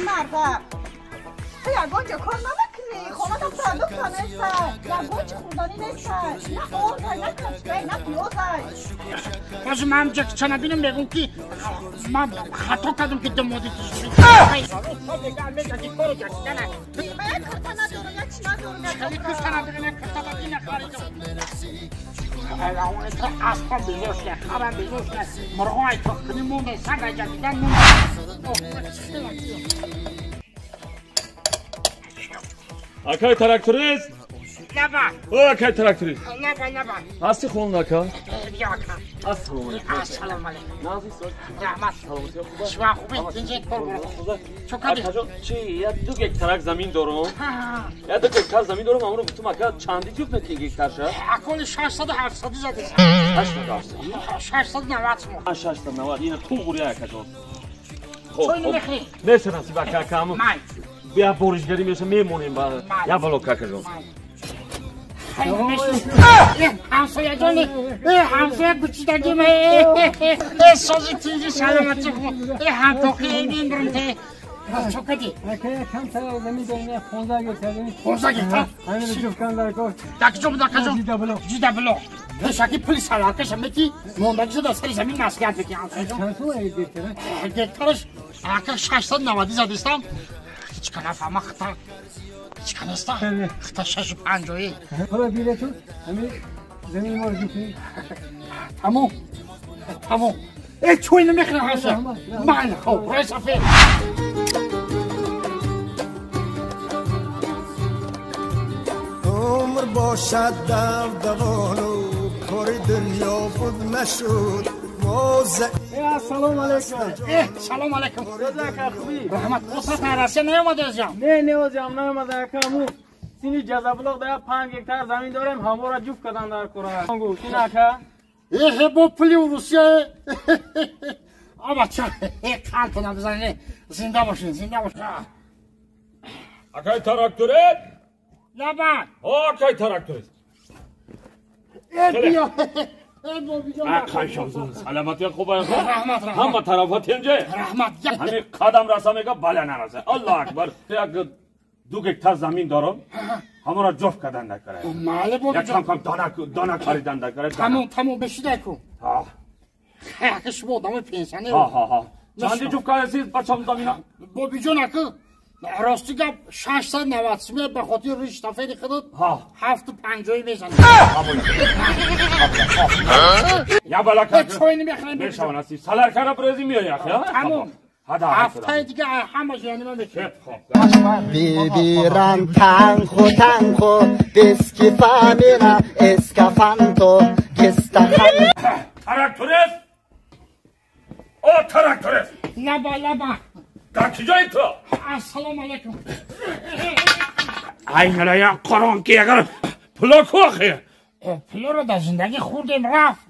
Марда. Ту ягон ҷо кор намекунӣ, хонада продукта нестай, ягон чи хӯрданӣ нестай, на ордай, на кашкай, на пиёзай. Ҳозир ман ҷакчана бинам, мегӯм ки ман хато кардам ки думоди ту. Ман як кирта надорам, як чи надорам. Хеле кирта надорам, як кирта ба дина харидам. Аспам безор шуда, харам безор шуда, мурғои тохкунӣ монда, саг ҷакидан монда. Акай тракторист? Лаба. О, акай тракторист. Лаба, лаба. Ҳасти хонум ака? Бیا ака. Ассалому алайкум. Ассалому алайкум. Нағзи соз? Раҳмат. Саломатӣ хуб? Шумо хубед? Тинҷед кор буред. Чо кардед? Акаҷон, чи як ду гектарак замин дорум. Як ду гектар замин дорум, амро гуфтум ака чанди ҷуфт мети гектарша? Аколи 670 задед. 670? 690 сум. 690. Ина туғри акаҷон. Хоб. Чой намехӯрӣ? Меша насиб ака, ака. Май. Бия боришгарӣ меша мемонем ба. Я бало какаҷон. Ҳамсояҷони, ҳамсоя кучидагим, сози тинҷи саломатӣ, ҳамтоқи бин бурумте. Чо кардӣ? Камтар замин дорем, 15 гектар замин. 15 гектар? Ҳамин ҷуфткан дар кор. Дар куҷо буд, акаҷон? Ҷидаблоқ. Пешаки пули саларкаша мети, мондагиша дар сари замин маслиҳат бикӣ, ҳамсояҷон. Чанд сум гектар? Гектараш ака 690 задистам. Ҳеҷ ка нафаҳма хита. Ҳеҷ ка неста. Хита 650. Ҳола билету ҳамин замини моро ҷуфт. Тамом. Тамом. Чой намехӯрам ҳамсоя. Майли, хоб, рӯи сафед. Умр бошад давдавону кори дунё буд нашуд. Ассалому алайкум. Салом алайкум. Ака хубӣ? Раҳмат. Осат Россия наомада озиям? Не, не озиям наомада ака. Мо сини ҷазаблоқ да 5 гектар замин дорем, ҳамора ҷуфт кардан дар кора. Гуфтин ака? Бо пули Русия. Абача, қалтона бизанед. Зинда бошин, зинда бошин. Акай тракторист? Лаба. Акай тракторист. Биё. Саломатӣ хуб аст? Раҳмат, раҳмат. Ҳама тарафа тинҷе? Раҳмат. Ҳамин қадам раса мега бале нараса. Аллоҳ акбар. Як ду гектар замин дорам. Ҳамонро ҷуфт кардан накара. Майли бо. Як кам кам дона харидан накара. Тамом, тамом бешидай ку. Ака шумо одами пенсионер. Ҳа. Чанди ҷуфт кардасиз бачам замина? Бобиҷон ака, рости гап 690 сум ба хотири риштафери худат 750 мезанад. Я бала ка. Чой намехӯрем. Мешавад насиб. Саларкара брези меояд, я? Тамом. Ҳафтаи дига ҳама ҷонима мекунем. Бибиран танхо танхо бескифамира эскафанто гестахан. Тракторист? О, тракторист! Лаба, лаба. Дар куҷои ту? Ассалому алайкум. Ай ҳалая Қуръон ки агар пуло ку охи? Пулоро дар зиндагӣ хӯрдем рафт.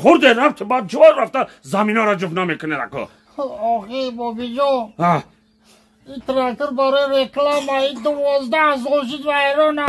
Хӯрдем рафт, баъд ҷо рафта заминаро ҷуфт намекунед ако. Охи бобиҷон. Ин трактор барои реклама, ин 12 000 вайрона.